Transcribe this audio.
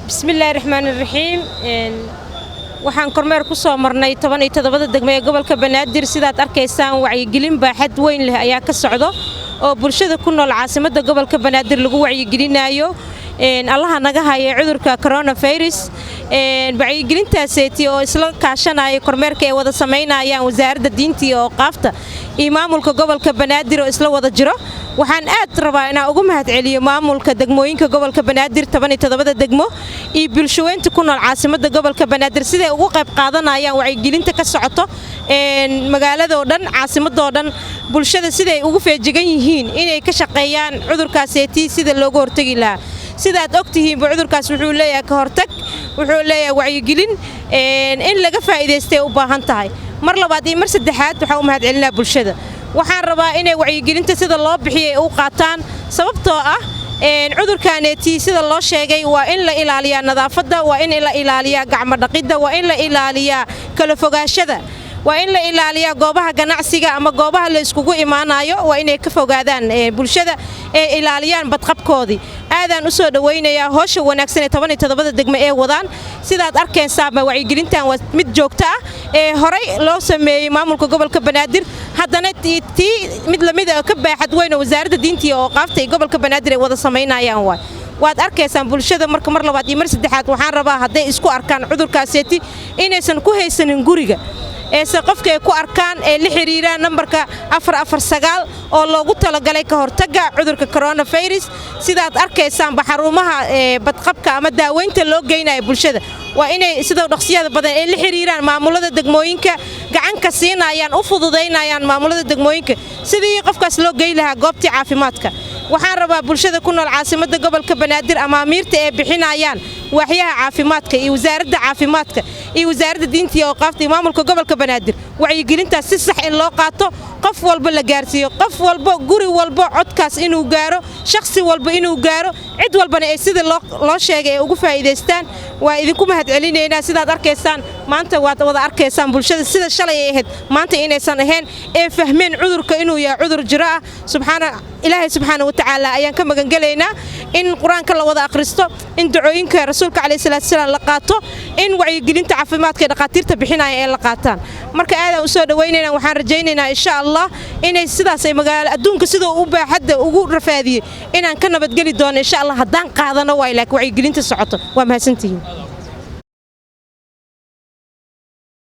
Bismillaahi raxmaani raxiim. Waxaan kormeer ku soo marnay 17-da degmo ee gobolka Banaadir. Sidaad arkaysaan, wacyigelin baaxad weyn leh ayaa ka socdo oo bulshada ku nool caasimadda gobolka Banaadir lagu wacyigelinayo. Allaha naga haya cudurka coronavirus. Wacyigelintaaseeti oo isla kaashanaya kormeerka ay wada samaynayaan Wasaaradda Diinta iyo Awqaafta iyo maamulka gobolka Banaadir oo isla wada jiro. Waxaan aad rabaa inaan ugu mahadceliyo maamulka degmooyinka gobolka Banaadir, 17-da degmo, iyo bulshaweynta ku nool caasimadda gobolka Banaadir siday ugu qayb qaadanayaan wacyigelinta ka socoto magaaladoo dhan, caasimadoo dhan. Bulshada siday ugu feejigan yihiin inay ka shaqeeyaan cudurkaaseeti sida looga hortegi lahaa. Sidaad ogtihiinba, cudurkaas wuxuu leeyahay ka hortag, wuxuu leeyahay wacyigelin in laga faa'iidaystay u baahan tahay. Mar labaad iyo mar saddexaad waxaan u mahadcelinaa bulshada. Waxaan rabaa inay wacyigelinta sida loo bixiyay u qaataan, sababtoo ah cudurkaaneetii sida loo sheegay waa in la ilaaliyaa nadaafadda, waa in la ilaaliyaa gacmo dhaqidda, waa in la ilaaliyaa kala fogaashada, waa in la ilaaliyaa goobaha ganacsiga ama goobaha la iskugu imaanayo, waa inay ka fogaadaan bulshada ee ilaaliyaan badqabkoodii. Aadaan u soo dhowaynayaa howsha wanaagsan ee 17-da degmo ee wadaan. Sidaad arkaysaaba, wacyigelintan waa mid joogto ah ee horey loo sameeyey maamulka gobolka Banaadir, haddana tii mid lamid a ka baaxad weyn oo Wasaaradda Diinta iyo Awqaafta iyo gobolka Banaadir ay wada samaynayaan waay. Waad arkaysaan bulshada. Marka mar labaad iyo mar saddexaad waxaan rabaa, hadday isku arkaan cudurkaaseeti, inaysan ku haysanin guriga, eese qofka ay ku arkaan ee la xiriiraan nambarka 449 oo loogu talagalay ka hortagga cudurka coronavirus. Sidaad arkaysaanba, xarumaha badqabka ama daaweynta loo geynayo bulshada waa inay sida dhaqsiyada badan ay la xiriiraan maamulada degmooyinka, gacanka siinayaan, u fududaynayaan maamulada degmooyinka sidii qofkaas loo gey lahaa goobtii caafimaadka. Waxaan rabaa bulshada ku nool caasimadda gobolka Banaadir, amaamiirta ay bixinayaan waaxyaha caafimaadka iyo Wasaaradda Caafimaadka iyo Wasaaradda Diinta iyo Awqaafta iyo maamulka gobolka Banaadir, wacyigelintaas si sax in loo qaato, qof walba la gaarsiiyo, qof walba, guri walba codkaas inuu gaaro, shakhsi walba inuu gaaro, cid walbana ay sida loo sheegay ay ugu faa'iidaystaan. Waa idinku mahadcelinaynaa. Sidaad arkaysaan, maanta waad wada arkaysaan bulshada sida shalay ay ahayd maanta inaysan ahayn, ee fahmeen cudurka inuu yahay cudur jiro ah. Subxaana Ilaahay subxaana wa tacaala ayaan ka magangelaynaa in Qur-aanka la wada akhristo, in ducooyinka Rasuulka calayhi salaatu wasalaam la qaato, in wacyigelinta caafimaadka ee dhaqaatiirta bixinaya ee la qaataan. Marka aadaan u soo dhawaynaynaa. Waxaan rajaynaynaa, insha Allah, inay sidaas ay magaalo adduunka sidoo u baaxadda ugu rafaadiyey inaan ka nabadgeli doono, insha Allah, haddaan qaadano waay, laakiin wacyigelinta socoto. Waa mahadsantihiin.